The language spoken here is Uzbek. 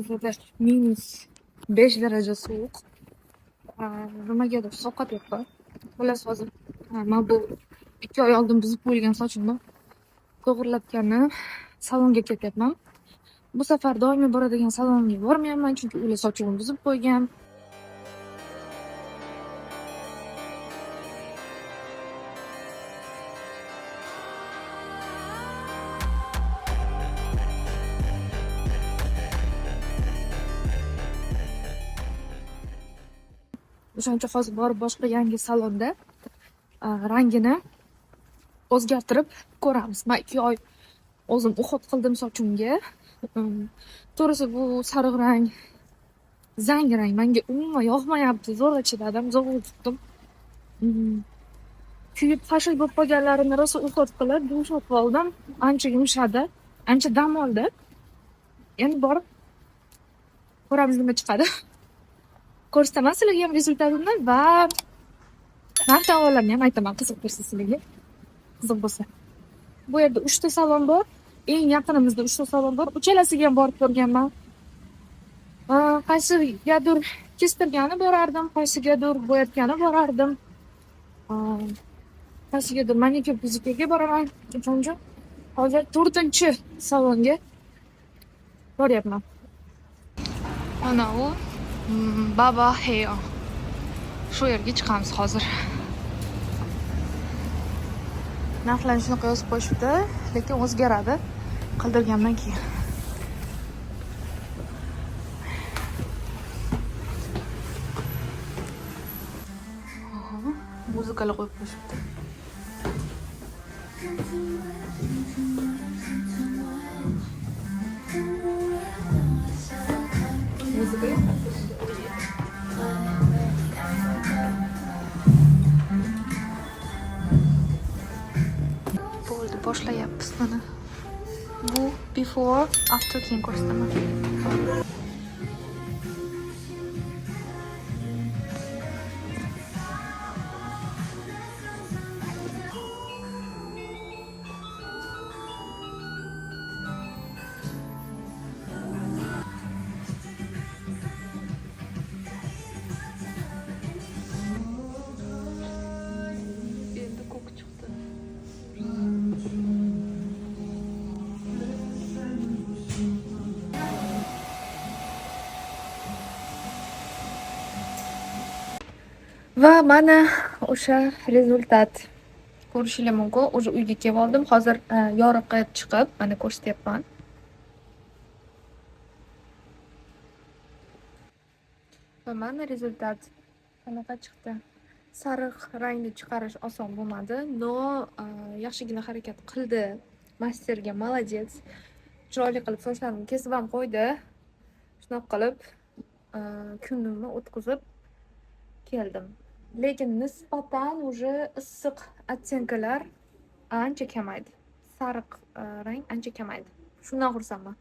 Bizada -5 daraja sovuq. Nimagadir sovqotyapman. Xullas, hozir man bu 2 oy oldin buzib qo'yilgan sochimni to'g'irlatgani salonga ketyapman. Bu safar doimiy boradigan salonga bormayapman, chunki ular sochimni buzib qo'ygan. O'shaning uchun hozir borib boshqa yangi salonda rangini o'zgartirib ko'ramiz. Men 2 oy o'zim уход qildim sochimga. To'g'risi bu sariq rang, zang rang menga umuman yoqmayapti. Zo'rg'a chidadim, zo'rg'a tutdim. Kuyib hashil bo'lib qolganlarini rosa уход qilib, yumshatib oldim. Ancha yumshadi, ancha dam oldi. Endi borib ko'ramiz nima chiqadi. Ko'rsataman sizlarga ham rezultatini va narx navolarni ham aytaman, qiziq bo'lsa sizlarga. Qiziq bo'lsa. Bu yerda 3 ta salon bor. Eng yaqinimizda 3 ta salon bor. Uchalasiga ham borib ko'rganman. Qaysigadir kestirgani borardim, qaysigadir bo'yatgani borardim. Qaysigadir manikyur pedikyurga boraman. O'shaning uchun hozir 4-salonga boryapman. Ana u Baba Hair. Shu yerga chiqamiz hozir. Narxlarni shunaqa yozib qo'yishibdi, lekin o'zgaradi qildirgandan keyin. Muzikalar qo'yib qo'yishibdi. Muzika bo'ldi, boshlayapmiz mana. Bu before, after keyin ko'rsataman. Endi ko'k chiqdi. Va mana o'sha rezultat. Ko'rishingiz mumkin. O'sha uyga kelib oldim. Hozir yoriqqa chiqib, mana ko'rsatyapman. Va mana rezultat. Qanaqa chiqdi? Sariq rangni chiqarish oson bo'lmadi, но yaxshigina harakat qildi. Masterga молодец. Chiroyli qilib sochlarimni kesib ham qo'ydi. Shunaqa qilib kunimni o'tkazib keldim. Lekin nisbatan уже issiq оттенкаlar ancha kamaydi. Sariq rang ancha kamaydi. Shundan xursandman.